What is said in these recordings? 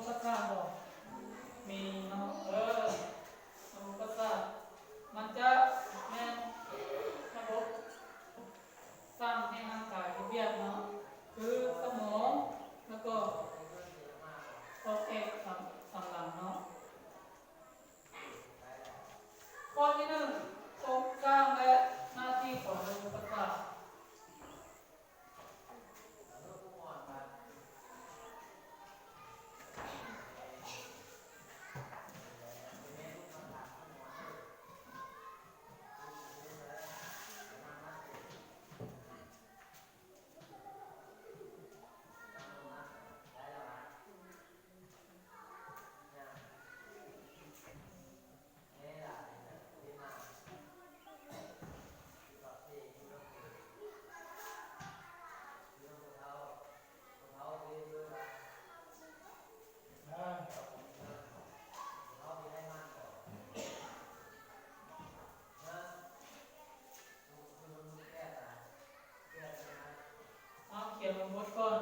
ປະສາດບໍ່? ມີເນາະ ເອີ ລະບົບປະສາດ ມັນຈະແມ່ນລະບົບສັ່ງໃຫ້ຮ່າງກາຍເຮັດວຽກເນາະ ຄືສະໝອງ ແລ້ວກໍອອກແອກສຳ ສຳຫຼັງເນາະ. ຂໍ້ທີໜຶ່ງ ໂຄງສ້າງ ແລະ ໜ້າທີ່ຂອງລະບົບປະສາດ. ເອົາຂຽນລົງບົດກ່ອນ.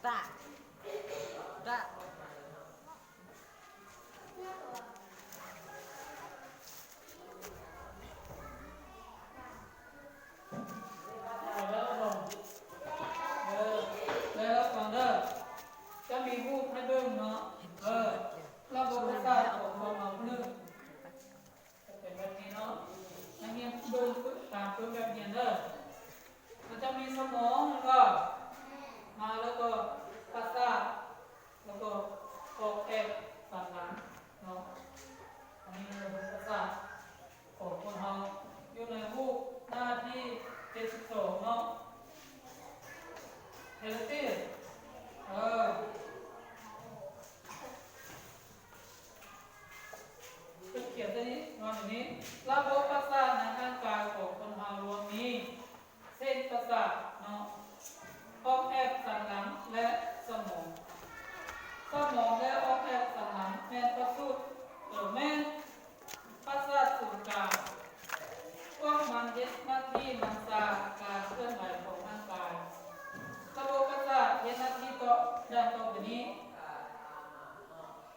ຕະ ຕະ ເອີ ແລ້ວຟັງເດີ ຈະມີຮູບໃຫ້ເບິ່ງເນາະ ເອີ ລະບົບປະສາດຂອງຄົນເຮົາຜູ້ໜຶ່ງ ຈະເປັນແບບນີ້ເນາະ ນັກຮຽນເບິ່ງຕາມປຶ້ມແບບຮຽນເດີ ມັນຈະມີສະໝອງ ແມ່ນບໍ່? ມາແລ້ວກໍປະສາດ ແລ້ວກໍອອກແອກສັນຫຼັງເນາະ ອັນນີ້ລະບົບປະສາດຂອງຄົນເຮົາ ຢູ່ໃນຮູບໜ້າທີເຈັດສິບສອງເນາະ ເຫັນແລ້ວຕິ? ເອີ ເພິ່ນຂຽນໃສ່ນີ້ວ່າແບບນີ້ ລະບົບປະສາດໃນຮ່າງກາຍຂອງຄົນເຮົາລວມມີເສັ້ນປະສາດເນາະ ອອກແອກສັນຫຼັງ ແລະ ສະໝອງ. ສະໝອງ ແລະ ອອກແອກສັນຫຼັງແມ່ນປະສູດ ເອີ ແມ່ນປະສາດສູນກາງ. ພວກມັນເຮັດໜ້າທີ່ນຳພາການເຄື່ອນໄຫວຂອງຮ່າງກາຍ. ລະບົບປະສາດເຮັດໜ້າທີ່ຕໍ່ ດັ່ງຕໍ່ໄປນີ້.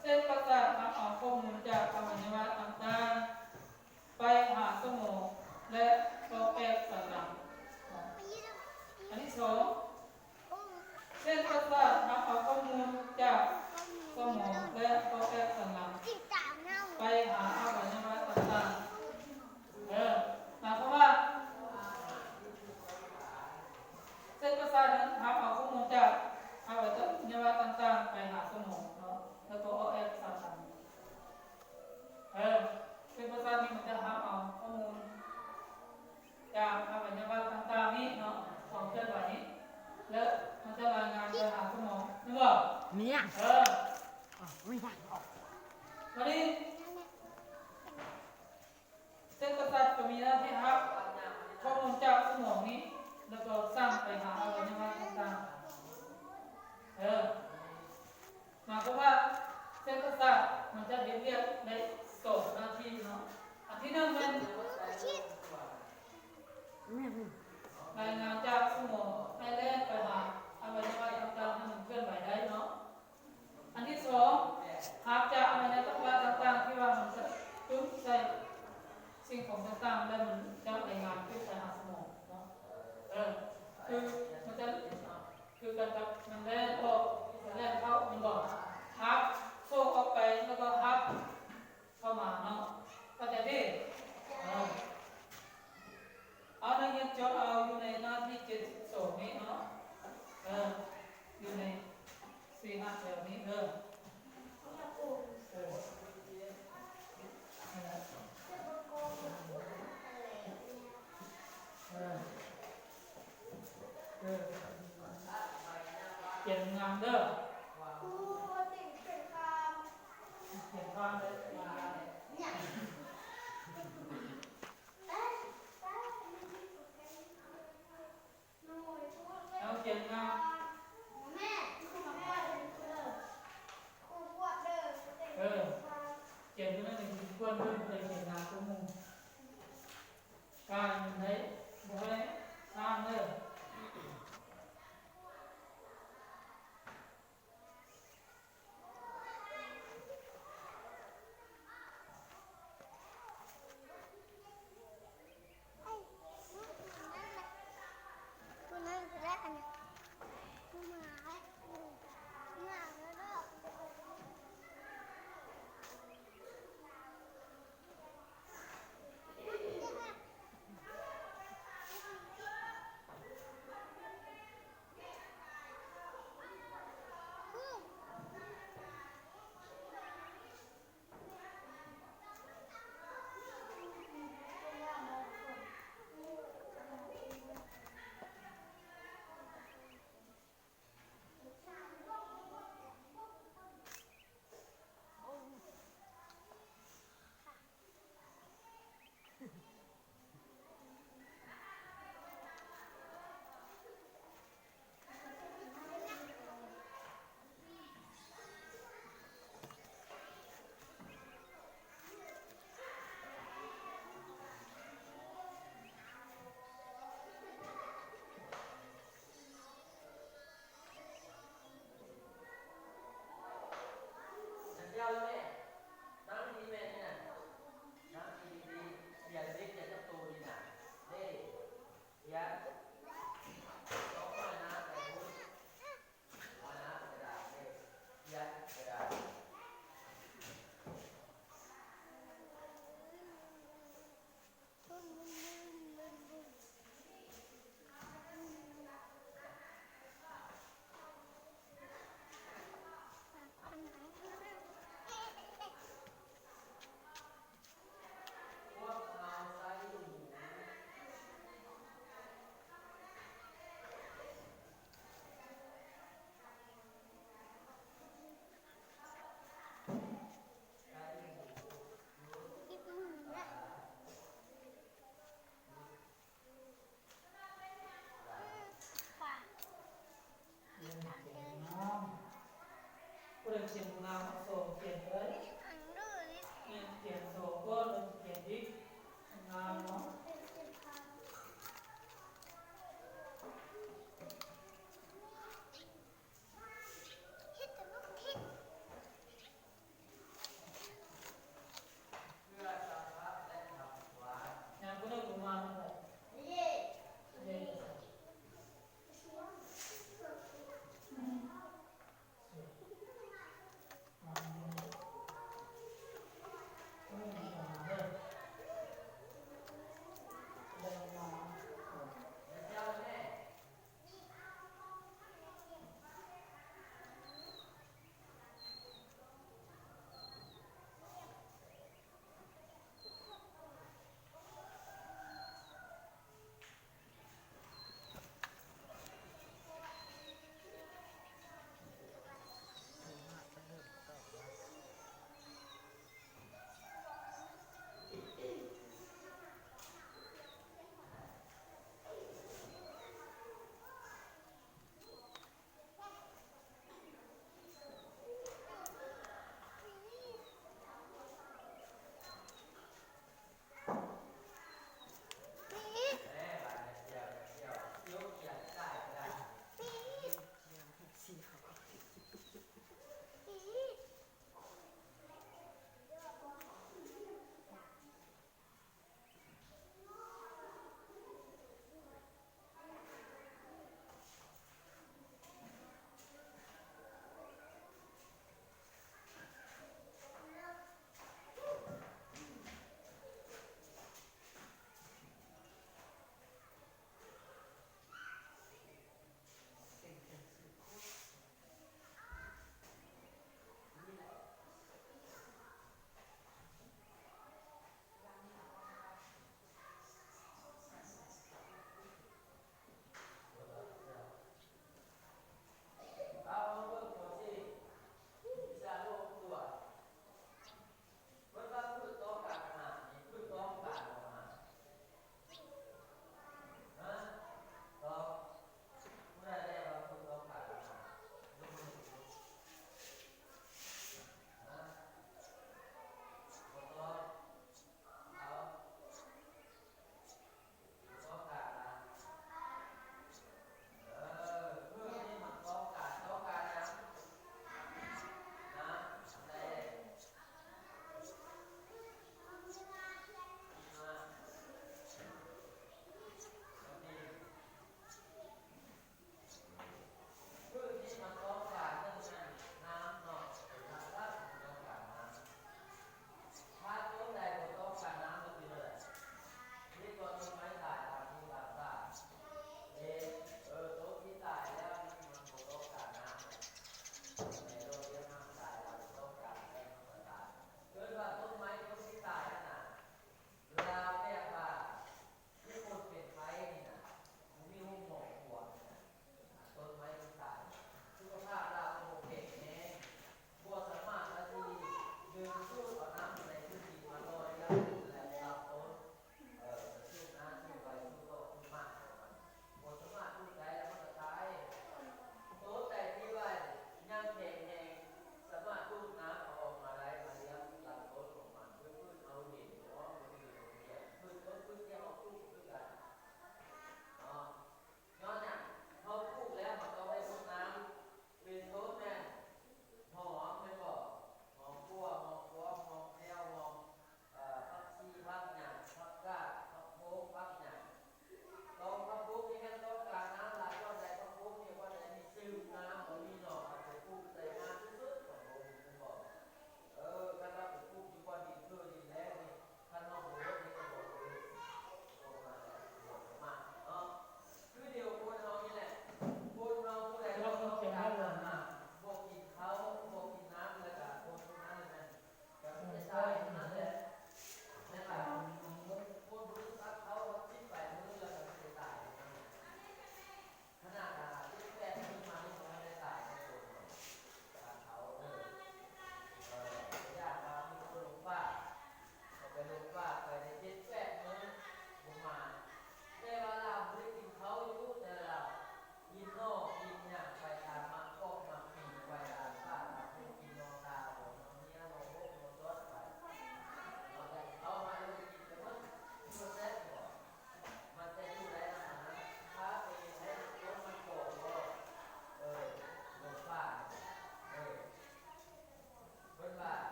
ເສັ້ນປະສາດຮັບເອົາຂໍ້ມູນຈາກອະໄວຍະວະຕ່າງໆ ໄປຫາສະໝອງ ແລະ ອອກແອກສັນຫຼັງ. ອັນທີສອງ ເສັ້ນປະສາດຮັບເອົາຂໍ້ມູນຈາກສະໝອງ ແລະ ອອກແອກສັນຫຼັງ ໄປຫາອະໄວຍະວະຕ່າງໆ. ເອີ ໝາຍຄວາມວ່າ ເສັ້ນປະສາດນັ້ນຮັບເອົາຂໍ້ມູນຈາກອະໄວຍະວະຕ່າງໆໄປຫາສະໝອງເນາະ ແລ້ວກໍອອກແອກສັນຫຼັງ. ເອີ ເສັ້ນປະສາດນີ້ມັນຈະຮັບເອົາຂໍ້ມູນຈາກອະໄວຍະວະຕ່າງໆນີ້ເນາະ ຄວາມເຄື່ອນໄຫວນີ້ ແລ້ວມັນຈະລາຍງານໄປຫາສະໝອງ ແມ່ນບໍ່? ແມ່ນ. ເອີ ບາດນີ້ ເສັ້ນປະສາດກໍມີໜ້າທີ່ຮັບຂໍ້ມູນຈາກສະໝອງນີ້ ແລ້ວກໍສັ່ງໄປຫາອະໄວຍະວະຕ່າງໆ. ເອີ ໝາຍຄວາມວ່າເສັ້ນປະສາດມັນຈະເຮັດວຽກໄດ້ສອງໜ້າທີ່ເນາະ. ອັນທີໜຶ່ງແມ່ນລາຍງານຈາກສະໝອງໃຫ້ແລ່ນໄປຫາອະໄວຍະວະຕ່າງໆ ໃຫ້ມັນເຄື່ອນໄຫວໄດ້ເນາະ. ອັນທີສອງ ຮັບຈາກອະໄວຍະວະຕ່າງໆ ທີ່ວ່າມັນກະຕຸ້ນໃສ່ສິ່ງຂອງຕ່າງໆ ແລ້ວມັນຈະລາຍງານຂຶ້ນໄປຫາສະໝອງເນາະ. ເອີ ຄືມັນຈະ ຄືກັນກັບມັນແລ່ນອອກ ມັນແລ່ນເຂົ້າ ແມ່ນບໍ່? ຮັບ ສົ່ງອອກໄປ ແລ້ວກໍຮັບເຂົ້າມາເນາະ. ເຂົ້າໃຈຕິ? ເອີ. ຂຽນງາມເດີ. ຄູຕິງຂຽນຄຳ ຂຽນຄຳເດີ. ເອົາຂຽນງາມ. ແມ່ ຄູ ແມ່ ຄູ ເດີ ຄູກວດເດີ. ເອີ ຂຽນຕົວນັ້ນໃຫ້ກວດເບິ່ງ ຜູ້ໃດຂຽນງາມກວ່າໝູ່. ການໄດ້ ບໍ່ໃຫ້ອ່ານເດີ.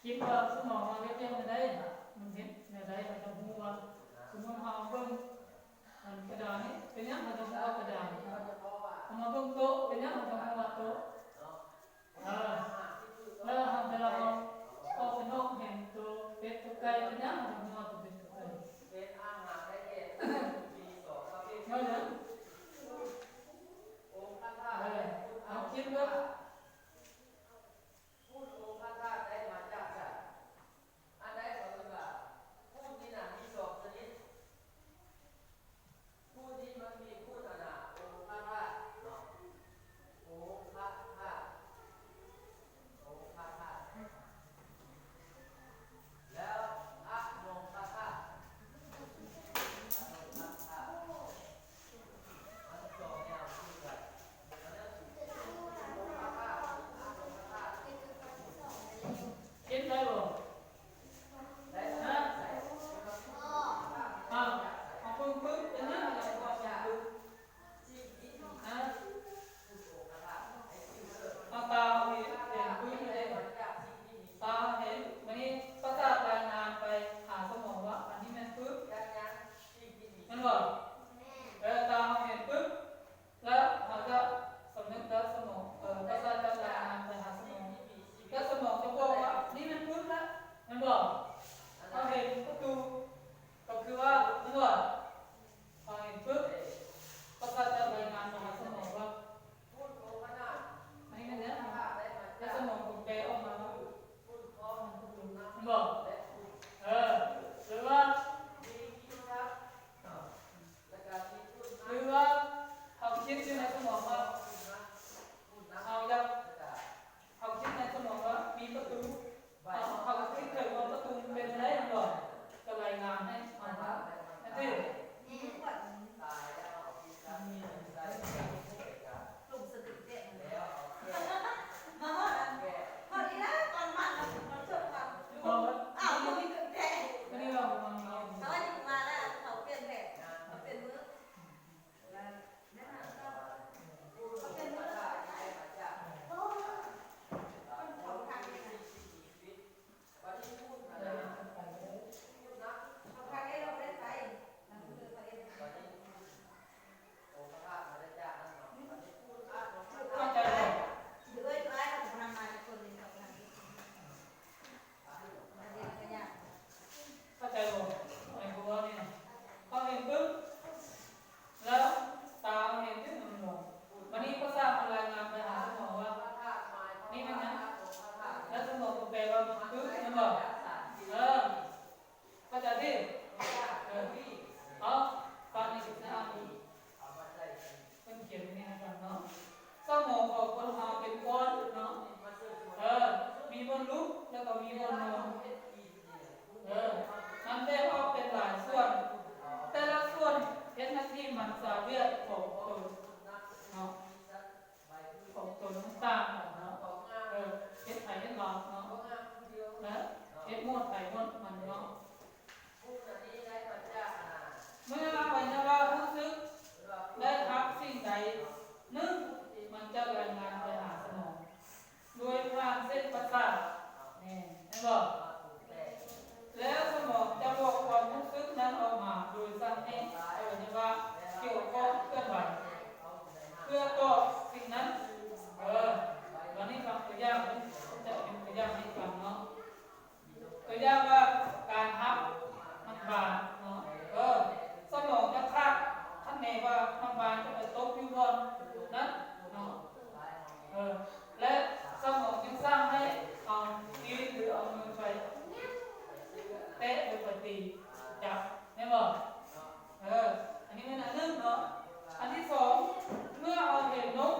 ຄິດວ່າສະໝອງເຮົາຈະປ່ຽນແນວໃດ? ມັນເຮັດແນວໃດເຮົາຈະຮູ້ວ່າ ສົມມຸດເຮົາເບິ່ງອັນກະດານນີ້ ເປັນຫຍັງເຮົາຈະຮູ້ວ່າກະດານ? ເຮົາມາເບິ່ງໂຕະ ເປັນຫຍັງເຮົາຈະຮູ້ວ່າໂຕະ? ເອີ ແລ້ວເຮົາ ເວລາເຮົາອອກໄປນອກເຫັນໂຕເປັດໂຕໄກ່ ເປັນຫຍັງເຮົາຈະຮູ້ວ່າໂຕເປັດໂຕໄກ່? ຍ້ອນຫຍັງ? ເອີ ເຮົາຄິດເບິ່ງ. ພຸ້ນໂອພະທາດໄດ້ມາຈາກໃສ? ອັນໃດເຂົາເອີ້ນວ່າພຸ້ນນີ້ນະມີສອງຊະນິດ. ພຸ້ນນີ້ມັນມີພຸ້ນອັນນາໂອພະທາດເນາະ ໂອພະທາດ ໂອພະທາດ ແລ້ວອະໂນພະທາດ ອະໂນພະທາດ. ເຫັນໄດ້ບໍ່? ຮະ? ອ້າວ ເອົາປຶ້ງປຶ້ງ ເປັນຫຍັງເອົາປຶ້ງປຶ້ງ? ຮະ? ເອົາຕາເຮົາເຫັນ ເຫັນປຶ້ງເດ້ ຕາເຮົາເຫັນ. ບາດນີ້ປະສາດລາຍງານໄປຫາສະໝອງວ່າ ອັນນີ້ແມ່ນປຶ້ງ. ແມ່ນບໍ່? ເອີ ຕາເຮົາເຫັນປຶ້ງ ແລ້ວເຮົາຈະສຳນຶກ ແລ້ວສະໝອງ ເອີ ປະສາດຈະລາຍງານໄປຫາສະໝອງ ແລ້ວສະໝອງຈະບອກວ່າ ນີ້ແມ່ນປຶ້ງລະ ແມ່ນບໍ່? ເຮົາເຫັນປະຕູ ກໍຄືວ່າ ແມ່ນບໍ່? ເຮົາເຫັນປຶ້ງ ປະສາດຈະລາຍງານໄປຫາສະໝອງວ່າ ອັນນີ້ແມ່ນຫຍັງ? ແລ້ວສະໝອງກໍແປອອກມາວ່າ ແມ່ນບໍ່? ເອີ ຫຼືວ່າ ຫຼືວ່າເຮົາຄິດຢູ່ໃນສະໝອງວ່າ ເຮົາຢາກ ເຮົາຄິດໃນສະໝອງວ່າມີປະຕູ ເຮົາ ເຮົາຄິດເຖິງວ່າປະຕູມັນເປັນຈັ່ງໃດ ແມ່ນບໍ່? ກໍລາຍງານໃຫ້ເຮົາ ແມ່ນຕິ? ມາຮອດ ຮອດນີ້ລະ ກ່ອນມາ ມາຈົບກ່ອນ. ບໍ່ ອ້າວ ບໍ່ມີເຄື່ອງແທ້ ບໍ່ໄດ້ເວົ້າ ເຂົາວ່າຊິມາແລ້ວ ເຂົາປ່ຽນແຜນ ເຂົາປ່ຽນມື້. ເຂົ້າໃຈບໍ່? ເຂົ້າໃຈບໍ່? ໄອ້ຜູ້ເວົ້ານີ້ນະ ເຂົາເຫັນປຶ້ງ ແລ້ວຕາເຮົາເຫັນປຶ້ງ ແມ່ນບໍ່? ບາດນີ້ປະສາດມັນລາຍງານໄປຫາສະໝອງວ່າ ນີ້ແມ່ນຫຍັງ? ແລ້ວສະໝອງກໍແປວ່າປຶ້ງ ແມ່ນບໍ່? ເອີ ເຂົ້າໃຈຕິ? ເອີ ເອົາ ຟັງໃຫ້ດີນະ ເພິ່ນຂຽນໃຫ້ຟັງເນາະ. ສະໝອງຂອງຄົນເຮົາເປັນກ້ອນເນາະ ເອີ ມີບ່ອນຫຼຸດ ແລ້ວກໍມີບ່ອນນອນ ເອີ ມັນແບ່ງອອກເປັນຫຼາຍສ່ວນ ແຕ່ລະສ່ວນເຮັດໜ້າທີ່ມັນສະເວຍຂອງຕົນເນາະ ຂອງຕົນຕ່າງກັນເນາະ ເອີ ເຮັດໃຜເຮັດລາວເນາະ ເອີ ເຮັດໝວດໃຜໝວດມັນເນາະ. ເມື່ອອະໄວຍະວະຮູ້ສຶກໄດ້ຮັບສິ່ງໃດໜຶ່ງ ມັນຈະລາຍງານໄປຫາສະໝອງໂດຍຜ່ານເສັ້ນປະສາດ ແມ່ນ ແມ່ນບໍ່? ແລ້ວສະໝອງຈະບອກຄວາມຮູ້ສຶກນັ້ນອອກມາໂດຍສັ່ງໃຫ້ອະໄວຍະວະກ່ຽວຂ້ອງເຄື່ອນໄຫວ ເພື່ອຕອບສິ່ງນັ້ນ. ເອີ ບາດນີ້ຟັງຕົວຢ່າງ ຈະເປັນຕົວຢ່າງໃຫ້ຟັງເນາະ. ຕົວຢ່າງວ່າການຮັບນ້ຳບານເນາະ ເອີ ສະໝອງຈະຄາດຄະເນວ່ານ້ຳບານຈະໄປຕົກຢູ່ບ່ອນນັ້ນເນາະ ເອີ ແລະ ສະໝອງຈຶ່ງສັ່ງໃຫ້ເອົາຕີນ ຫຼື ເອົາມືໄປແຕະ ຫຼື ໄປຕີ ຈັບ ແມ່ນບໍ່? ເອີ ອັນນີ້ແມ່ນອັນໜຶ່ງເນາະ. ອັນທີສອງ ເມື່ອເຮົາເຫັນນົກ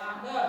ເດີ.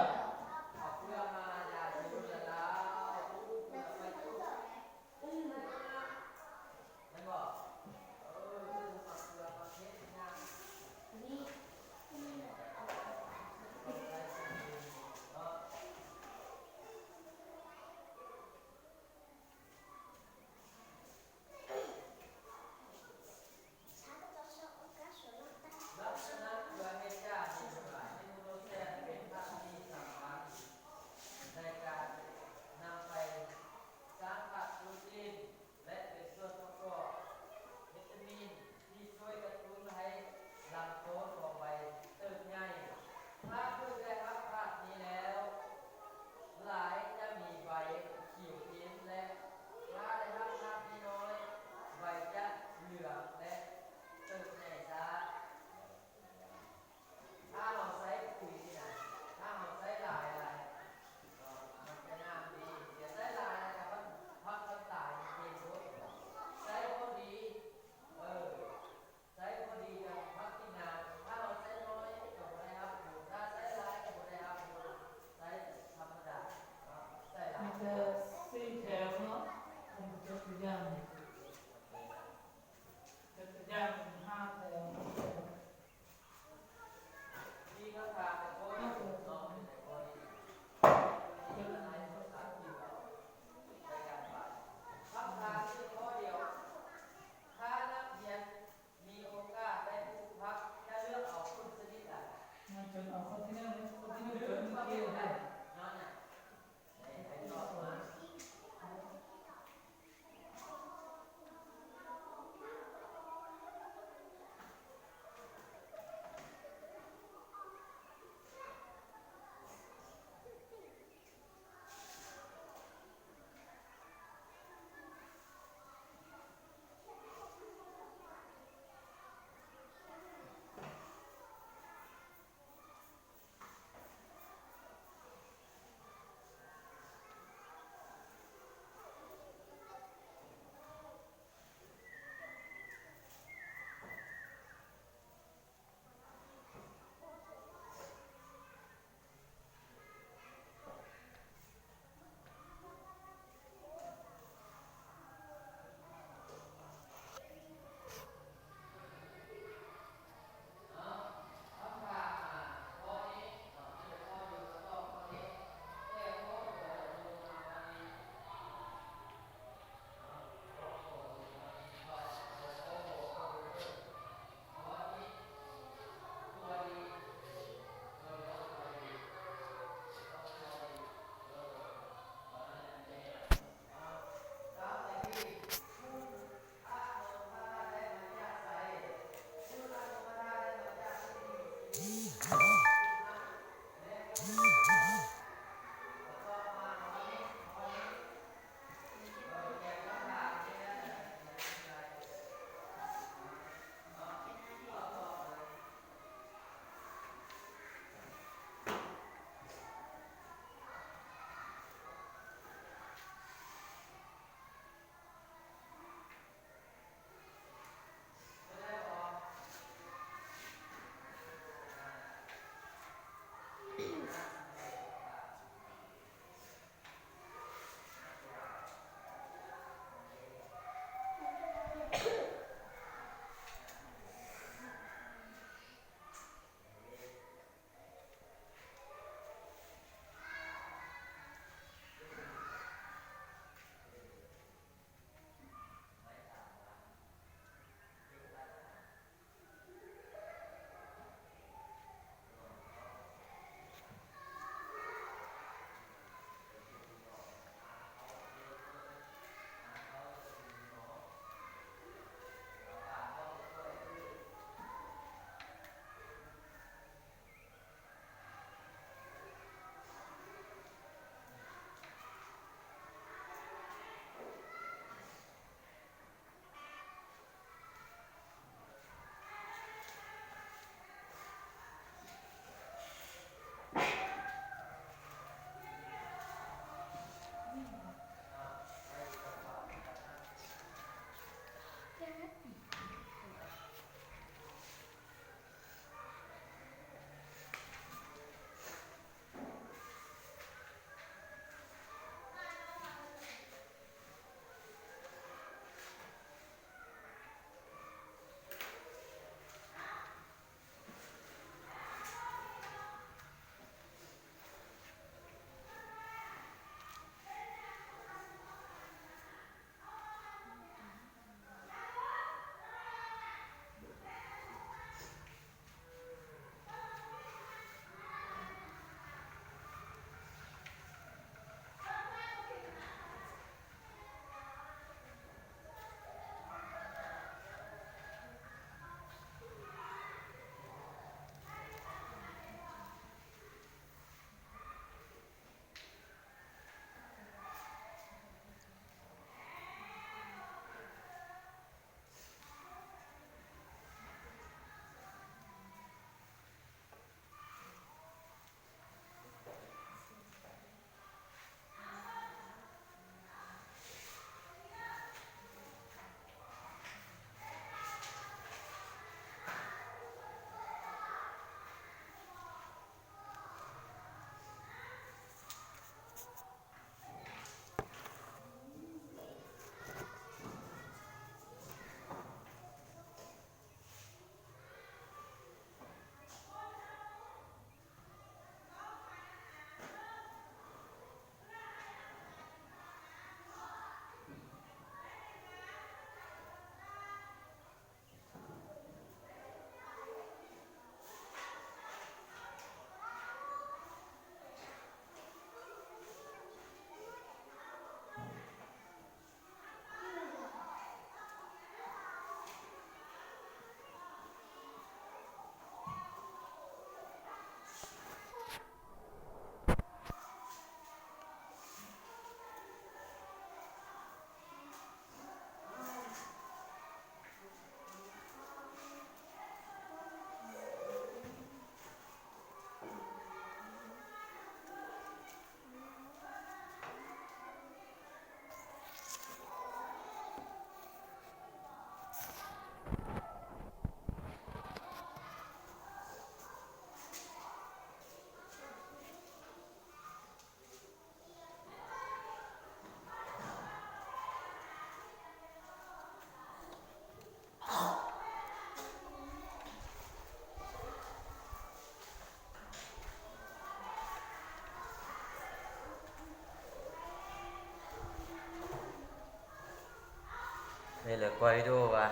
ເລີຍກວ່າວິດີໂອວ່າ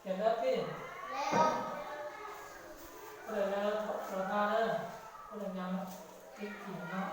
ເຫັນແລ້ວຕິ ແລ້ວ ຜູ້ໃດແລ້ວລະພາເດີ ຜູ້ໃດຍັງຕິດກິນເນາະ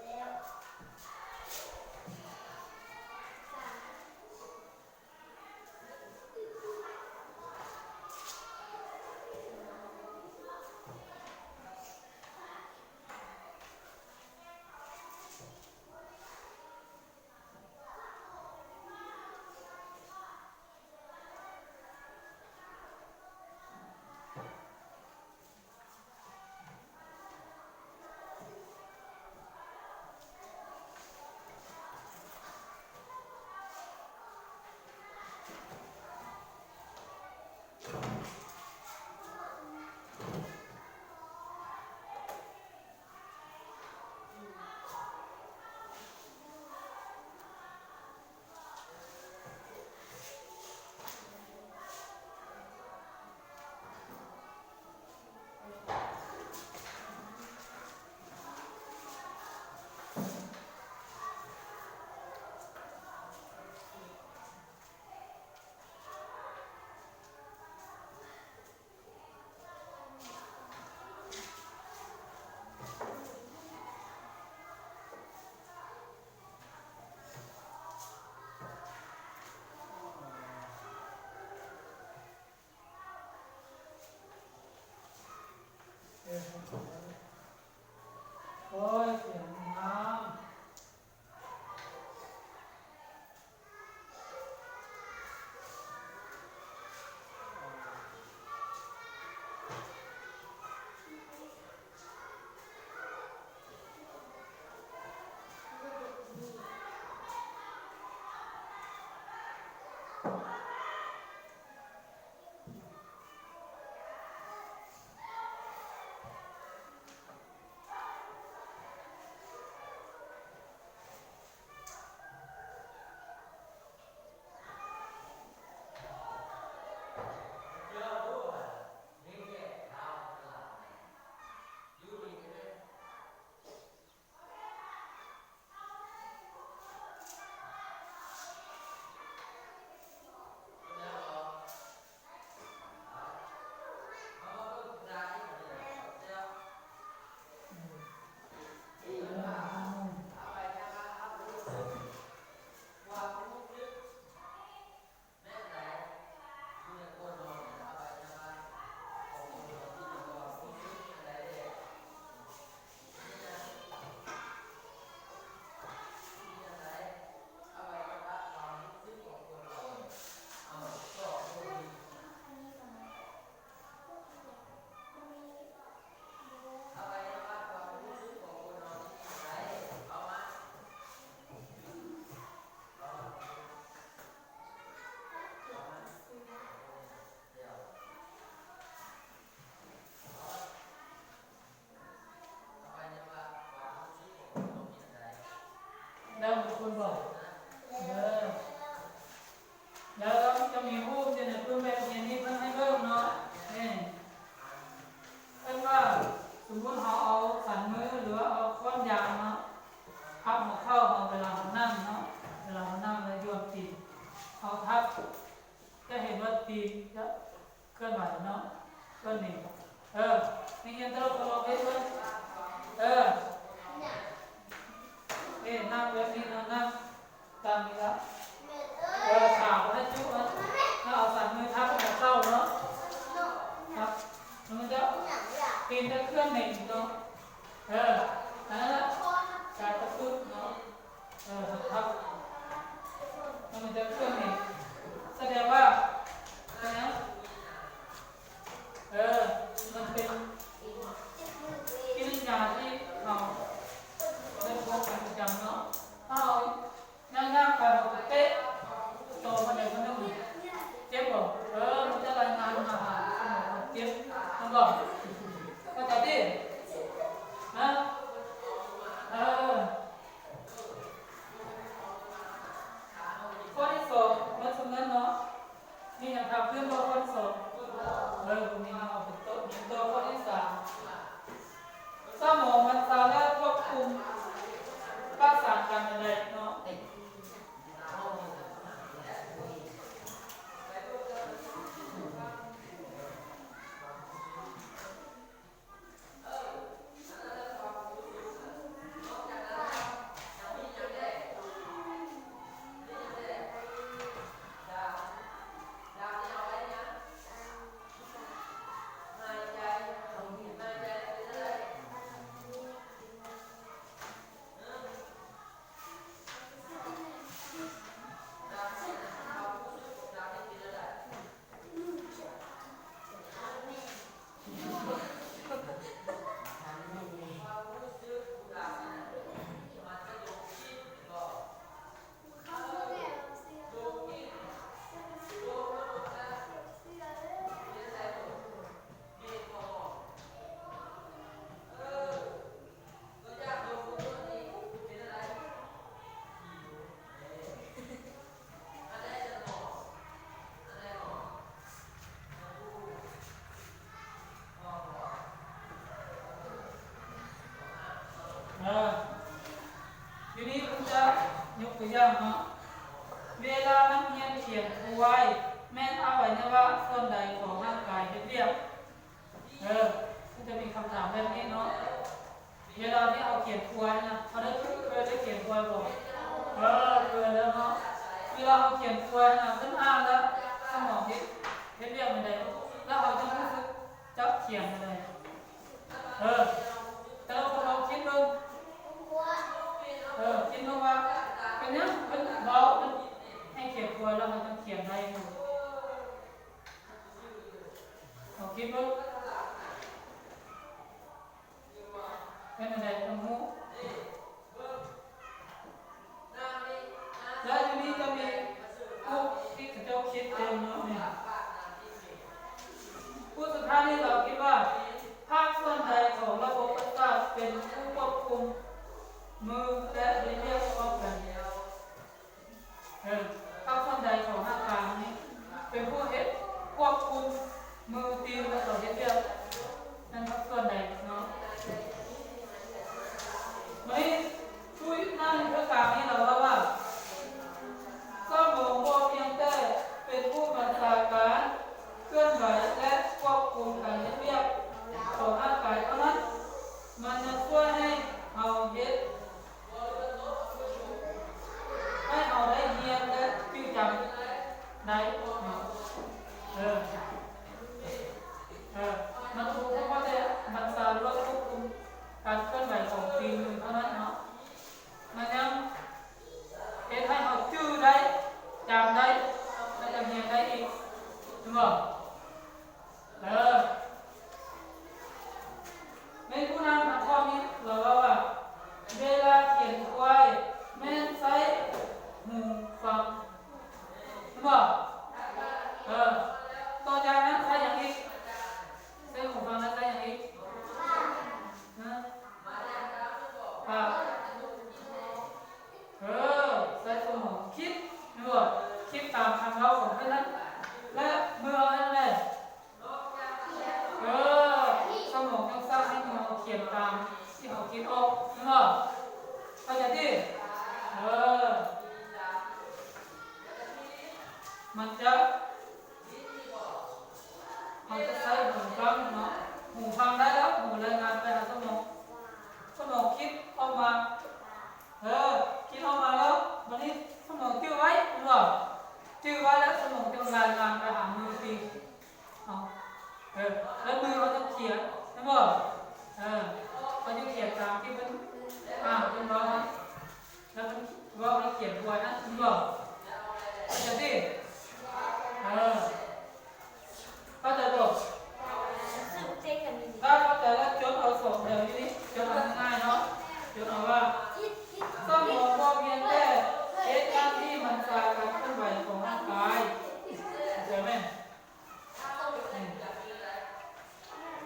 ແລ້ວ. ໂອ້ຍ ສຽງງາມ. ແລ້ວບາງຄົນບອກ ເອີ ແລ້ວຈະມີຮູບຢູ່ໃນປຶ້ມແບບຮຽນນີ້ເພິ່ນໃຫ້ເບິ່ງເນາະ ນີ້ ເອີ້ນວ່າ ສົມມຸດເຮົາເອົາສັນມື ຫຼືວ່າເອົາຄ້ອນຢາງເນາະ ພັບຫົວເຂົ່າເຮົາເວລາເຮົານັ່ງເນາະ ເວລາເຮົານັ່ງແລ້ວຢວນຕີນ ເຮົາທັບ ຈະເຫັນວ່າຕີນຈະເຄື່ອນໄຫວເນາະ ເຄື່ອນນີ້ ເອີ ນັກຮຽນແຕ່ລະຄົນລອງເຮັດເບິ່ງ ເອີ ເອີ ນັ່ງແບບນີ້ເນາະ ນັ່ງຕາມນີ້ລະ ເອີ ຂາບໍ່ໃຫ້ຈຸເນາະ ເອົາສາມມືທັບໃຫ້ເຂົ້າເນາະ ຄັບ ແລ້ວມັນຈະ ຕີນຈະເຄື່ອນເໜັງເນາະ ເອີ ອັນນັ້ນລະ ການກະຕຸ້ນເນາະ. ເອີ ຄັບ ແລ້ວມັນຈະເຄື່ອນນີ້ ສະແດງວ່າ ເອີ ມັນເປັນກິລິຍາທີ່ເຮົາໄດ້ພົບເປັນປະຈ ບໍ່? ເຂົ້າໃຈຕິ? ຮະ? ເອີ ຂໍ້ທີສອງ ໝົດສ່ຳນັ້ນເນາະ. ມີຫຍັງຖາມຕື່ມບໍ່? ຂໍ້ທີສອງ ເອີ ບໍ່ມີເນາະ. ເອົາໄປຕໍ່ ຕໍ່ຂໍ້ທີສາມ ສະໝອງບັນຊາ ແລະ ຄວບຄຸມປະສານການໃດໆເນາະ. ເອີ ຢູ່ນີ້ເພິ່ນຈະຍົກຕົວຢ່າງເນາະ. ເວລານັກຮຽນຂຽນຄວາຍ ແມ່ນອະໄວຍະວະສ່ວນໃດຂອງຮ່າງກາຍເຮັດວຽກ? ເອີ ມັນຈະມີຄຳຖາມແບບນີ້ເນາະ. ເວລາທີ່ເຮົາຂຽນຄວາຍນະ ເຮົາໄດ້ ເຄີຍໄດ້ຂຽນຄວາຍບໍ່? ເອີ ເຄີຍແລ້ວເນາະ. ເວລາເຮົາຂຽນຄວາຍນະ ເພິ່ນອ່ານແລ້ວ ສະໝອງເຮັດ ເຮັດວຽກແນວໃດ? ແລ້ວເຮົາຈະຮູ້ສຶກຈະຂຽນແນວໃດ? ເອີ ແຕ່ລະຄົນລອງຄິດເບິ່ງ. ເອີ ຄິດເບິ່ງວ່າເປັນຫຍັງເພິ່ນເວົ້າ ເພິ່ນໃຫ້ຂຽນຄວາຍ ແລ້ວເຮົາຈະຂຽນໄດ້ຢູ່? ລອງຄິດເບິ່ງ. ເປັນຈັ່ງໃດ ຕ້ອງຮູ້. ແລ້ວຢູ່ນີ້ຈະມີຮູບທີ່ເຂົາເຈົ້າຄິດເຕັມເນາະນີ້. ຜູ້ສຸດທ້າຍນີ້ເຮົາຄິດວ່າ ພາກສ່ວນໃດຂອງລະບົບປະສາດເປັນຜູ້ຄວບຄຸມມື ແລະ ເຮັດວຽກພ້ອມກັນ? ເອີ ພາກສ່ວນໃດຂອງຮ່າງກາຍນີ້ເປັນຜູ້ເຮັດ ຄວບຄຸມມື ຕີນ ແລ້ວກໍເຮັດວຽກ ນັ້ນພາກສ່ວນໃດເນາະ? ມື້ນີ້ ຜູ້ນັກວິຊາການນີ້ລາວເວົ້າວ່າ ສະໝອງບໍ່ພຽງແຕ່ເປັນຜູ້ບັນຊາການເຄື່ອນໄຫວ ແລະ ຄວບຄຸມການເຮັດວຽກຂອງຮ່າງກາຍເທົ່ານັ້ນ, ມັນຍັງຊ່ວຍໃຫ້ເຮົາເຮັດ ໃຫ້ເຮົາໄດ້ຮຽນ ແລະ ຈື່ຈຳໄດ້ເນາະ. ເອີ ເອີ ມັນບໍ່ພຽງແຕ່ບັນຊາ ຫຼືວ່າຄວບຄຸມການເຄື່ອນໄຫວຂອງຕີນມືເທົ່ານັ້ນເນາະ, ມັນຍັງເຮັດໃຫ້ເຮົາຈື່ໄດ້ ຈຳໄດ້ ແລະ ຈະຮຽນໄດ້ອີກ ເຫັນບໍ່? ເອີ ໃນຜູ້ນຳທາງຄອບນີ້ລາວເວົ້າວ່າ ເວລາຂຽນຄວາຍແມ່ນໃຊ້ຫູຟັງ ເຫັນບໍ່? ເອີ ຕໍ່ຈາກນັ້ນໃຊ້ຫຍັງອີກ? ໃຊ້ຫູຟັງແລ້ວໃຊ້ຫຍັງອີກ? ຮະ? ປາກ ເອີ ໃຊ້ສະໝອງຄິດ ເຫັນບໍ່? ຄິດຕາມຄຳເວົ້າຂອງເພິ່ນນັ້ນ ແລະ ມືເຮົາເຮັດແນວໃດ? ເອີ ສະໝອງຈັ່ງສັ່ງໃຫ້ເຮົາຂຽນຕາມທີ່ເຮົາຄິດອອກ ເຫັນບໍ່? ເຂົ້າໃຈຕິ? ເອີ ມັນຈະ ເຮົາຈະໃຊ້ຫູຟັງເນາະ, ຫູຟັງໄດ້ແລ້ວ ຫູລາຍງານໄປຫາສະໝອງ, ສະໝອງຄິດອອກມາ ເອີ ຄິດອອກມາແລ້ວ ບາດນີ້ສະໝອງຈື່ໄວ້ ເຫັນບໍ່? ຈື່ໄວ້ແລ້ວ ສະໝອງຈຶ່ງລາຍງານໄປຫາມືຕີ ເອົາ ເອີ ແລ້ວມືເຮົາຈະຂຽນ ເຫັນບໍ່? ເອີ ເຮົາຈະຂຽນຕາມທີ່ເພິ່ນ ອ່າ ເພິ່ນເວົ້າໃຫ້ ແລ້ວເພິ່ນເວົ້າໃຫ້ຂຽນຕົວນັ້ນ ເຫັນບໍ່? ເຂົ້າໃຈຕິ? ເອີ ເຂົ້າໃຈບໍ່? ຖ້າເຂົ້າໃຈແລ້ວ ຈົດເອົາສອງແຖວຢູ່ນີ້ ຈົດເອົາງ່າຍໆເນາະ, ຈົດເອົາວ່າ ສະໝອງບໍ່ພຽງແຕ່ເຮັດໜ້າທີ່ບັນຊາການເຄື່ອນໄຫວຂອງຮ່າງກາຍ ເຂົ້າໃຈໄໝ? ອືມ ເອີ ເຮັດ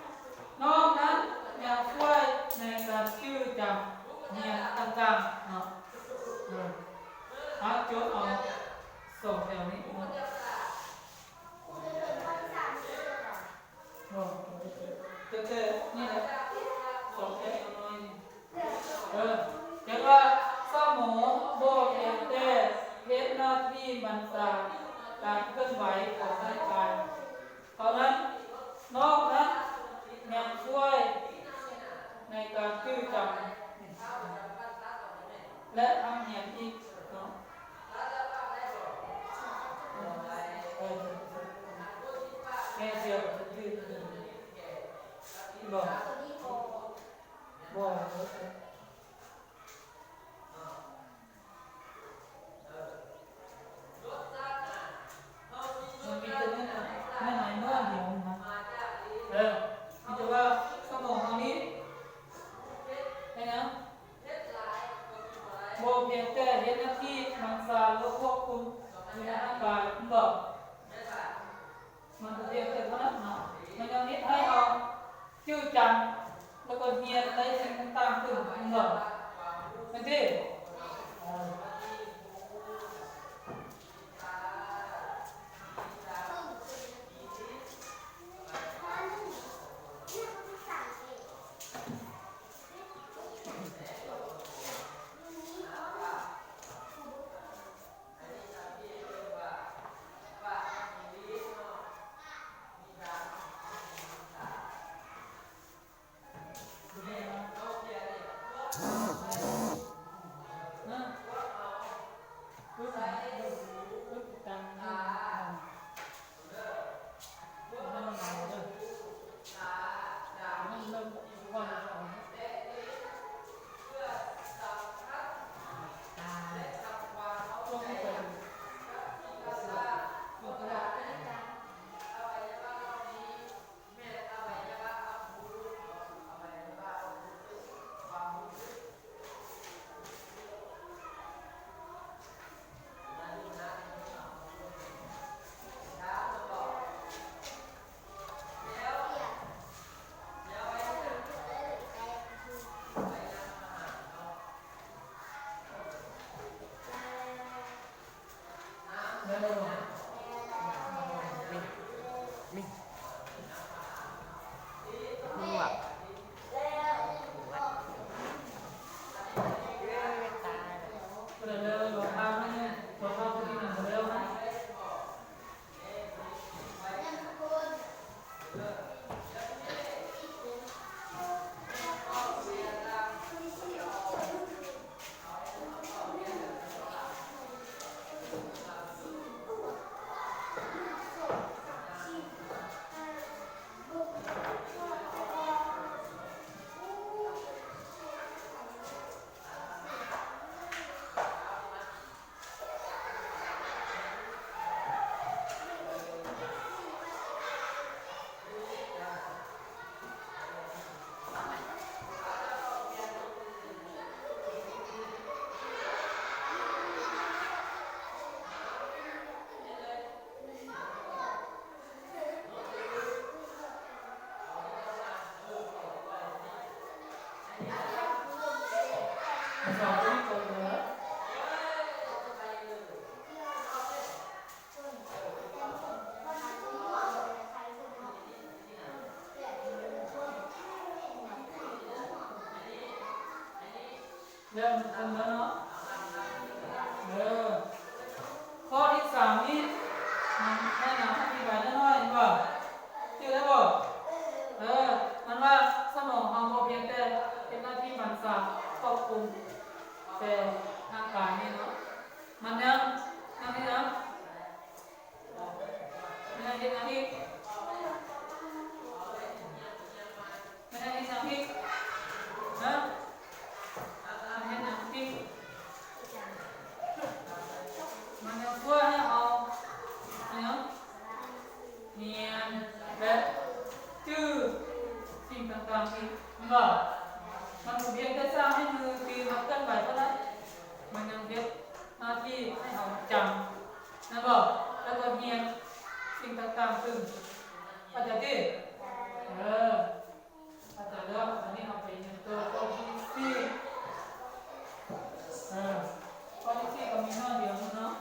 ແຕ່ນີ້ແຫຼະ ສອງແອບນ້ອຍນີ້ ເອີ ແຕ່ວ່າສະໝອງບໍ່ພຽງແຕ່ເຮັດໜ້າທີ່ບັນຊາການເຄື່ອນໄຫວຂອງຮ່າງກາຍເທົ່ານັ້ນ, ນອກນັ້ນຍັງຊ່ວຍໃນການຈື່ຈຳ ແລະ ຮ່ຳຮຽນອີກເນາະ. ແມ່ເຊື່ອວ່າເພິ່ນຖືກບໍ່? ບໍ່. ມັນມີແຕ່ເນື້ອ ເນື້ອໃນໜ້ອຍດຽວນະ. ເອີ ມີແຕ່ວ່າສະໝອງເຮົານີ້ ເຮັດຫຍັງ? ບໍ່ພຽງແຕ່ເຮັດໜ້າທີ່ບັນຊາ ຫຼື ຄວບຄຸມຢູ່ໃນຮ່າງກາຍ ແມ່ນບໍ່? ມັນບໍ່ພຽງແຕ່ເທົ່ານັ້ນນະ, ມັນຍັງເຮັດໃຫ້ເຮົາຈື່ຈຳ ແລ້ວກໍຮຽນໄດ້ສິ່ງຕ່າງໆຕື່ມ ແມ່ນບໍ່? ແມ່ນຕິ? ເອີ. ແລ້ວມັນເປັນແລ້ວເນາະ. ເອີ ຂໍ້ທີສາມນີ້ ມັນແມ່ນຫຍັງ? ອະທິບາຍໜ້ອຍໆ ເຫັນບໍ່? ຈື່ໄດ້ບໍ່? ເອີ ມັນວ່າສະໝອງເຮົາບໍ່ພຽງແຕ່ເຮັດໜ້າທີ່ບັນຊາຄວບຄຸມແຕ່ຮ່າງກາຍນີ້ເນາະ, ມັນຍັງ ຍັງເຮັດຫຍັງ? ມັນຍັງເຮັດຫຍັງອີກ? ມັນຍັງເຮັດຫຍັງອີກ? ຮະ? ມັນເຮັດຫຍັງອີກ? ມັນຍັງຊ່ວຍໃຫ້ເຮົາຫຍັງ? ຮຽນ ແລະ ຈື່ສິ່ງຕ່າງໆອີກ ແມ່ນບໍ່? ມັນບໍ່ພຽງແຕ່ສ້າງໃຫ້ມືຕີນເຮົາເຄື່ອນໄຫວເທົ່ານັ້ນ, ມັນຍັງເຮັດໜ້າທີ່ໃຫ້ເຮົາຈຳ ແມ່ນບໍ່? ແລ້ວກໍຮຽນສິ່ງຕ່າງໆຕື່ມ. ເຂົ້າໃຈຕິ? ເອີ ເຂົ້າໃຈແລ້ວ. ອັນນີ້ເຮົາໄປຮຽນຕໍ່ຂໍ້ທີສີ່. ເອີ ຂໍ້ທີສີ່ກໍມີໜ້ອຍດຽວໜຶ່ງເນາະ.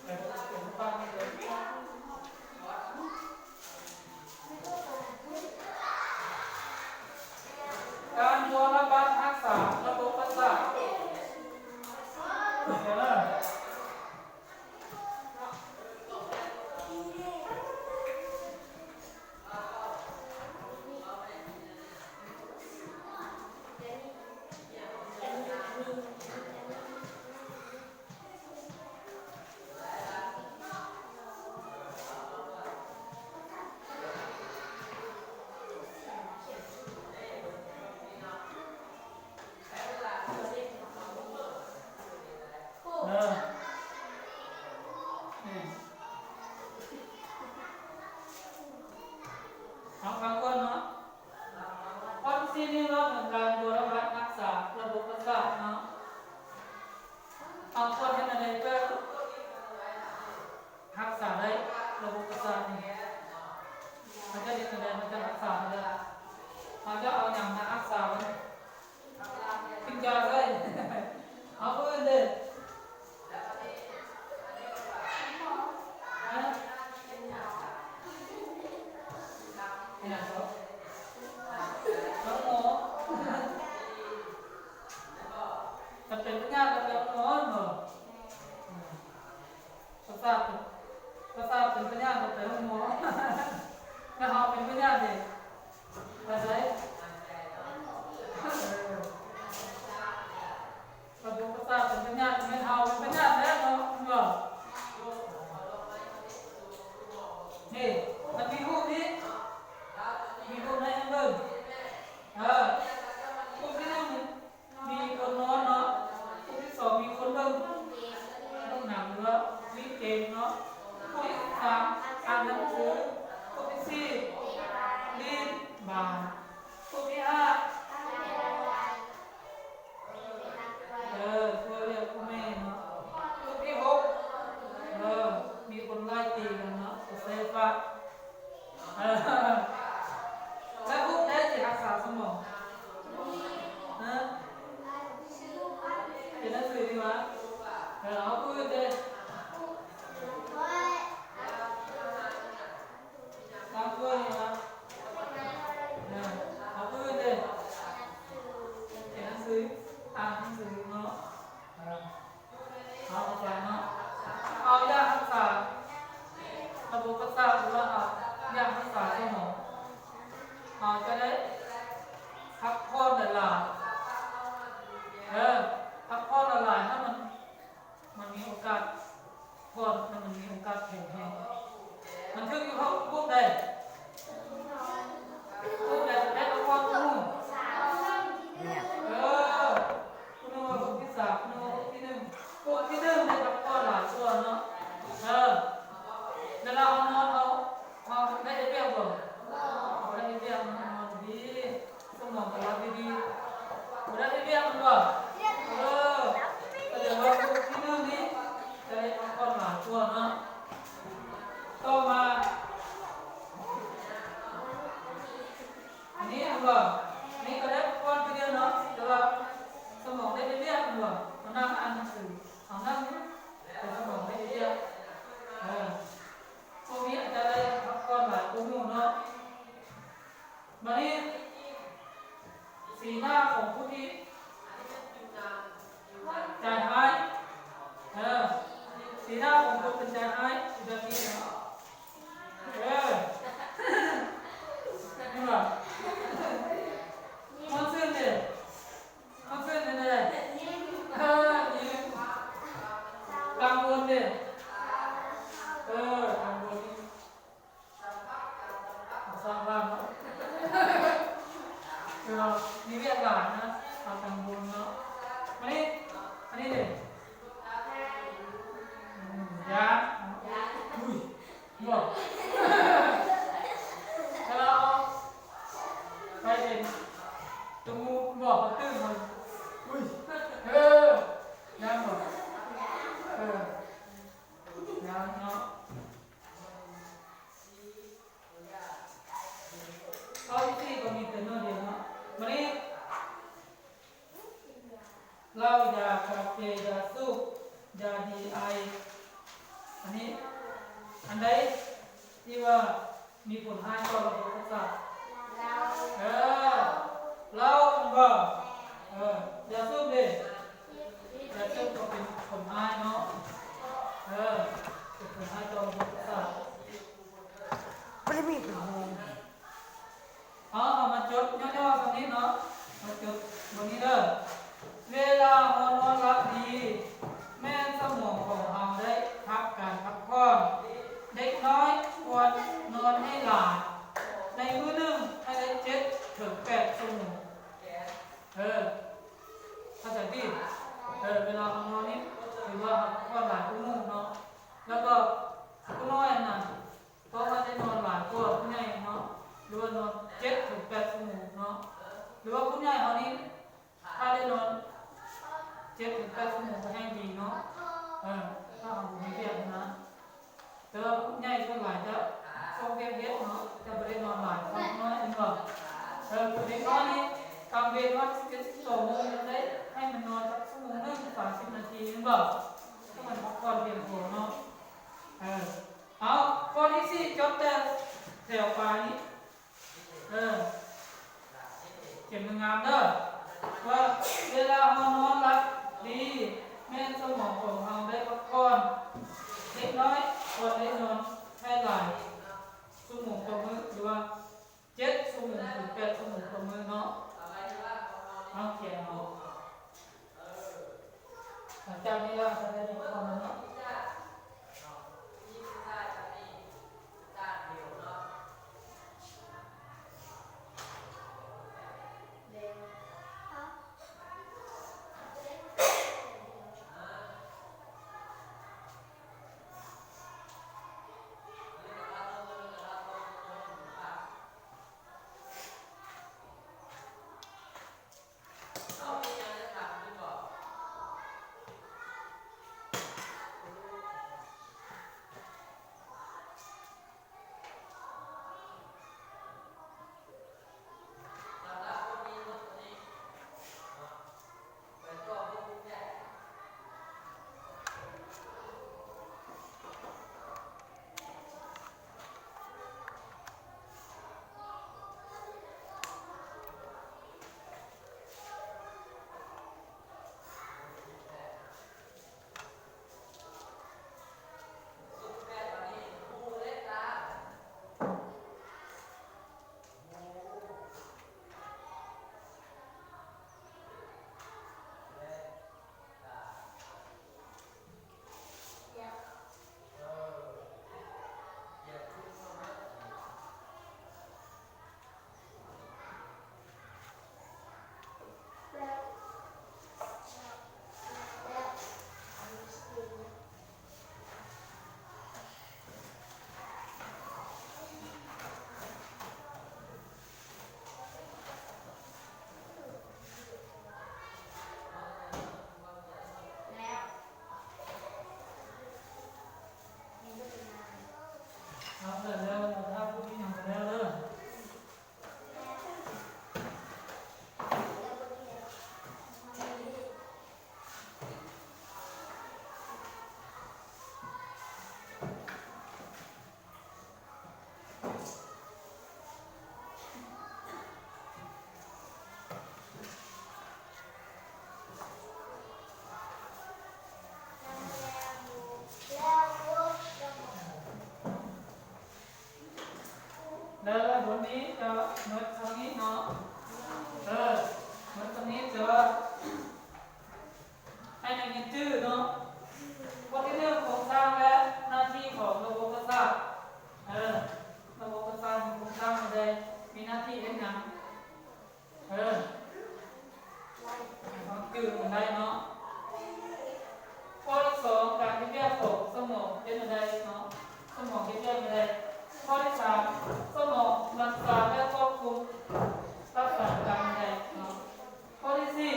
ເອີ ເປັນປາກນີ້ເດີ. ເຮົາຟັງກ່ອນເນາະ. ຄວາມຊີ້ນີ້ເວົ້າເຖິງການບົວລະບັດຮັກສາລະບົບປະສາດເນາະ. ເຮົາຄວນເຮັດແນວໃດເພື່ອຮັກສາໄດ້ລະບົບປະສາດນີ້? ເຮົາຈະເຮັດແນວໃດ ເຮົາຈະຮັກສາໄດ້? ເຮົາຈະເອົາຫຍັງມາຮັກສາມັນ? ກິນຢາເລີຍ. ເອົາ ຜູ້ອື່ນເດ? ຮະ? ເປັນຫຍັງເກາະ? ໂຮງໝໍ. ຄັນເປັນພະຍາດກໍໄປໂຮງໝໍແມ່ນບໍ່? ປະສາດ ປະສາດເປັນພະຍາດກໍໄປໂຮງໝໍ. ຖ້າເຮົາເປັນພະຍາດເດ? ໄປໃສ? ເອີ ລະບົບປະສາດເປັນພະຍາດ ແມ່ນເຮົາເປັນພະຍາດແລ້ວເນາະ ແມ່ນບໍ່? ນີ້ ມັນມີຮູບນີ້ ມີຮູບໃຫ້ເບິ່ງ. ເອີ ຮູບທີໜຶ່ງ ມີຄົນນອນເນາະ, ຮູບທີສອງ ມີຄົນເບິ່ງ ເບິ່ງໜັງ ຫຼືວ່າຫຼິ້ນເກມເນາະ, ຮູບທີສາມ ອ່ານໜັງສື, ຮູບທີສີ່ ຫຼິ້ນບານ, ຮູບທີຫ້າ ເອີ ຊ່ວຍເຫຼືອຜູ້ແມ່ເນາະ, ຮູບທີຫົກ ເອີ ມີຄົນໄລ່ຕີກັນເນາະ ກະແສໄຟຟ້າ. ເອີ ແລ້ວຮູບໃດຊິຮັກສາສະໝອງ? ຮະ? ເປັນໜັງສືນີ້ຫວາ? ເອີ ເອົາ ຜູ້ອື່ນເດ? ຕາມຕົວນີ້ຫວາ? ເອີ ເອົາ ຜູ້ອື່ນເດ? ຂຽນໜັງສື ອ່ານໜັງສືເນາະ. ເອີ ເອົາ ເອົາໃຈເນາະ, ເອົາຢາຮັກສາລະບົບປະສາດ ຫຼືວ່າເອົາຢາຮັກສາສະໝອງ, ເຮົາຈະໄດ້ພັກຜ່ອນຫຼາຍໆ. ເອີ ພັກຜ່ອນຫຼາຍໆ ໃຫ້ມັນ ມັນມີໂອກາດຜ່ອນ ໃຫ້ມັນມີໂອກາດແຂງແຮງ. ມັນຖືກຢູ່ພວກໃດ? ພວກໃດໄດ້ພັກຜ່ອນທຸກມື້? ເອີ ຜູ້ໜຶ່ງວ່າພວກທີສາມ ຜູ້ໜຶ່ງວ່າພວກທີໜຶ່ງ ພວກທີໜຶ່ງໄດ້ພັກຜ່ອນຫຼາຍກວ່າເນາະ. ເອີ ເວລາເຮົານອນ ເຮົາ ເຮົາໄດ້ເຮັດວຽກບໍ່? ບໍ່ໄດ້ເຮັດວຽກເນາະ, ນອນດີ ສະໝອງກະຫຼັບດີໆ ບໍ່ໄດ້ເຮັດວຽກແມ່ນບໍ່? ເອີ ສະແດງວ່າພວກທີໜຶ່ງນີ້ຈະໄດ້ພັກຜ່ອນຫຼາຍກວ່າເນາະ. ຕໍ່ມາ ອັນນີ້ແມ່ນບໍ່? ອັນນີ້ກໍໄດ້ພັກຜ່ອນຄືກັນເນາະ, ແຕ່ວ່າສະໝອງໄດ້ເຮັດວຽກແມ່ນບໍ່? ເຮົານັ່ງອ່ານໜັງສື ເຮົານັ່ງຢູ່ ແຕ່ສະໝອງໄດ້ເຮັດວຽກ. ເອີ ພວກນີ້ອາດຈະໄດ້ພັກຜ່ອນຫຼາຍກວ່າໝູ່ເນາະ. ບາດນີ້ ສີໜ້າຂອງຜູ້ທີ່ໃຈຮ້າຍ, ເອີ ສີໜ້າຂອງຄົນເປັນໃຈຮ້າຍຊິແບບນີ້ເນາະ. ເອີ ເຫັນບໍ່? ມ່ວນຊື່ນເດ? ຄົນເປັນຈັ່ງໃດ? ເອີ ຍິ້ມ. ກັງວົນເດ? ເອີ ກັງວົນ. ສ້າງບ້ານເນາະ ເອີ ມີວຽກຫຼາຍນະ ເຮົາກັງວົນເນາະ. ມານີ້ ອັນນີ້ເດ? ອືມ ຢ້ານ. ອຸ້ຍ ບໍ່ ຖ້າເຮົາໄປເຫັນຕົວໝູ່ ບໍ່ ເຂົາຕື່ນ ອຸ້ຍ ເອີ ຢ້ານບໍ່? ເອີ ຢ້ານເນາະ. ຂໍ້ທີສີ່ກໍມີແຕ່ໜ້ອຍດຽວເນາະ. ມານີ້ ເຫຼົ້າ, ຢາກາເຟ, ຢາສູບ, ຢາດີໄອ. ອັນນີ້ ອັນໃດທີ່ວ່າມີຜົນຮ້າຍຕໍ່ລະບົບປະສາດ? ເອີ ເຫຼົ້າແມ່ນບໍ່? ເອີ ຢາສູບເດ? ຢາສູບກໍເປັນຜົນຮ້າຍເນາະ. ເອີ ເປັນຜົນຮ້າຍຕໍ່ລະບົບປະສາດ. ບໍ່ໄດ້ມີເປັນໂຮງ. ເອົາ ເອົາມາຈົດຫຍໍ້ໆ ສ່ຳນີ້ເນາະ, ມາຈົດບົດນີ້ເດີ. ເວລາເຮົານອນຫຼັບດີ ແມ່ນສະໝອງຂອງເຮົາໄດ້ຮັບການພັກຜ່ອນ. ເດັກນ້ອຍຄວນນອນໃຫ້ຫຼາຍ, ໃນມື້ໜຶ່ງໃຫ້ໄດ້ເຈັດເຖິງແປດຊົ່ວໂມງ. ເອີ ເຂົ້າໃຈຕິ? ເອີ ເວລາເຮົານອນນີ້ ຖືວ່າເຮົາພັກຜ່ອນຫຼາຍກວ່າໝູ່ເນາະ. ແລ້ວກໍຜູ້ນ້ອຍຫັ້ນນະ ເພາະວ່າໄດ້ນອນຫຼາຍກວ່າຜູ້ໃຫຍ່ເນາະ ຫຼືວ່ານອ ເຮົານີ້ ຖ້າໄດ້ນອນເຈັດເຖິງແປດຊົ່ວໂມງກໍແຮງດີເນາະ. ເອີ ຖ້າເຮົາບໍ່ມີວຽກນະ ແຕ່ວ່າຜູ້ໃຫຍ່ສ່ວນຫຼາຍຈະຊອກວຽກເຮັດເນາະ ຈະບໍ່ໄດ້ນອນຫຼາຍ ນອນໜ້ອຍແມ່ນບໍ່? ເອີ ຄືເດັກນ້ອຍນີ້ ກາງເວັນນອນສິບເອັດ ສິບສອງໂມງ ຍັງໄດ້ໃຫ້ມັນນອນຈັກຊົ່ວໂມງໜຶ່ງ ສາມສິບນາທີແມ່ນບໍ່? ໃຫ້ມັນພັກຜ່ອນພຽງພໍເນາະ. ເອີ ເອົາ ຂໍ້ທີສີ່ ຈົບແຕ່ແຖວປາຍນີ້. ເອີ ຂຽນງາມໆເດີ ວ່າເວລາເຮົານອນຫຼັບດີ ແມ່ນສະໝອງຂອງເຮົາໄດ້ພັກຜ່ອນ. ເດັກນ້ອຍຄວນໄດ້ນອນໃຫ້ຫຼາຍຊົ່ວໂມງຕໍ່ມື້ ຫຼືວ່າເຈັດຊົ່ວໂມງເຖິງແປດຊົ່ວໂມງຕໍ່ມື້ເນາະ. ເຮົາຂຽນເອົາ ຫຼັງຈາກນີ້ແລ້ວເຮົາຈະໄດ້ເຮັດຄວາມເນາະ. ແລ້ວບົດນີ້ຈະໝົດເທົ່ານີ້ເນາະ. ເອີ ໝົດເທົ່ານີ້ ແຕ່ວ່າໃຫ້ນັກຮຽນຈື່ເນາະ. ບົດທີໜຶ່ງ ໂຄງສ້າງ ແລະ ໜ້າທີ່ຂອງລະບົບປະສາດ. ເອີ ລະບົບປະສາດມີໂຄງສ້າງແນວໃດ? ມີໜ້າທີ່ເຮັດຫຍັງ? ເອີ ໃຫ້ເຮົາຈື່ມັນໄດ້ເນາະ. ຂໍ້ທີສອງ ການເຮັດວຽກຂອງສະໝອງເປັນແນວໃດເນາະ? ສະໝອງເຮັດວຽກແນວໃດ? ຂໍ້ທີສາມ ສະໝອງບັນຊາ ແລະ ຄວບຄຸມ ຮັກສາການແນວໃດເນາະ? ຂໍ້ທີສີ່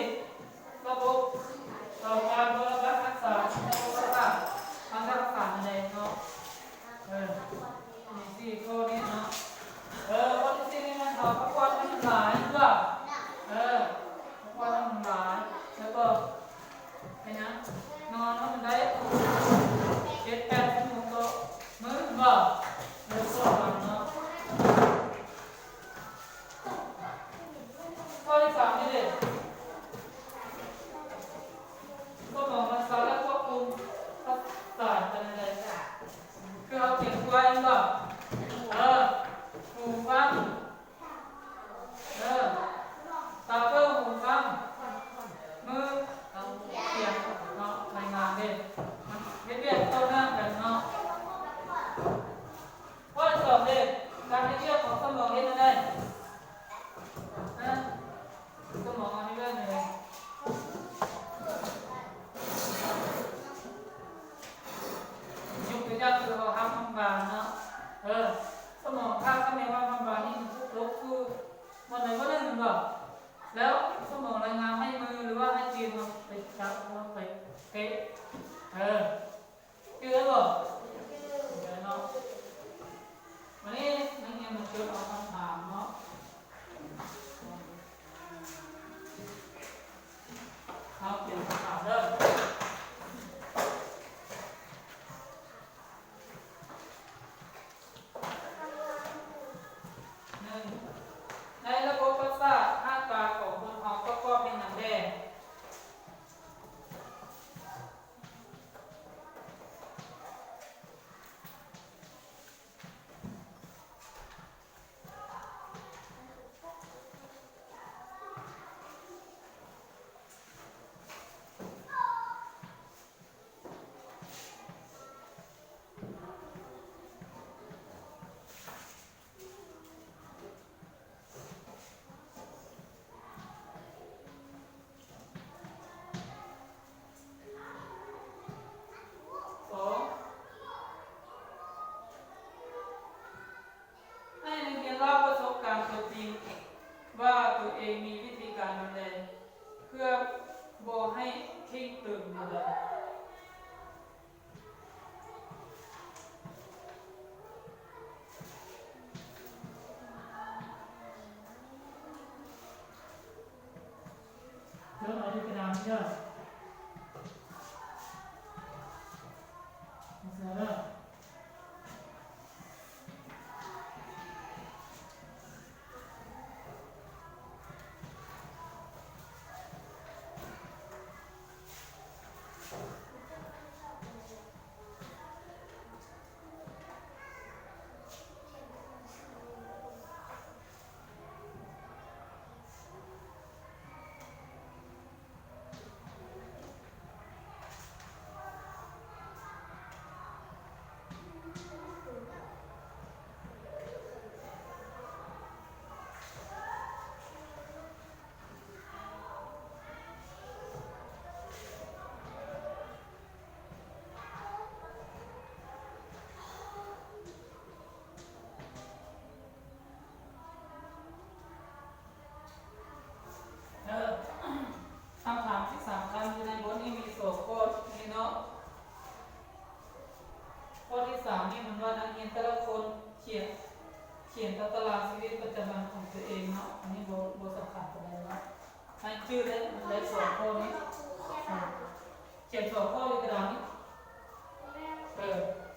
ລະບົບ ເອີ ການບໍລິການຮັກສາ ລະບົບປະສາດ ມັນຮັກສາແນວໃດເນາະ? ເອີ ມີສີ່ຂໍ້ນີ້ເນາະ. ເອີ ຂໍ້ທີສີ່ນີ້ແມ່ນເຮົາພັກຜ່ອນໃຫ້ມັນຫຼາຍ ເອີ ເອີ ພັກຜ່ອນໃຫ້ມັນຫຼາຍ ແລ້ວກໍເຮັດຫຍັງ? ນອນໃຫ້ມັນໄດ້ເຈັດແປດຊົ່ວໂມງຕໍ່ມື້ ເຫັນບໍ່? ເອີ ປະມານເນາະ. ຂໍ້ທີສາມນີ້ເດ ສະໝອງມັນສັ່ນ ແລະ ຄວບຄຸມປະສາດເປັນຈັ່ງໃດ? ຄືເຮົາຂຽນຂວາຍ ເຫັນບໍ່? ເອີ ຫູຟັງ ເອີ ຕາເບິ່ງ ຫູຟັງ ມືຂຽນເນາະ ລາຍງານເດ້ ມັນເຮັດວຽກຕໍ່ເນື່ອງກັນເນາະ. ຂໍ້ທີສອງເດ້ ເອີ ນີ້ແຫຼະ. ເຈີເອົາຢູ່ກະດານເດີ ເຊີນເດີ. ເອີ ຄຳຖາມທີ່ສຳຄັນຢູ່ໃນບົດນີ້ມີສອງຂໍ້ນີ້ເນາະ. ຂໍ້ທີສາມນີ້ມັນວ່ານັກຮຽນແຕ່ລະຄົນຂຽນ ຂຽນຕາຕະລາງຊີວິດປະຈຳວັນຂອງຕົວເອງເນາະ. ອັນນີ້ບໍ່ ບໍ່ສຳຄັນປານໃດເນາະ. ໃຫ້ຈື່ໄດ້ ໄດ້ສອງຂໍ້ນີ້ ຂຽນສອງຂໍ້ຢູ່ກະດານນີ້ ເອີ.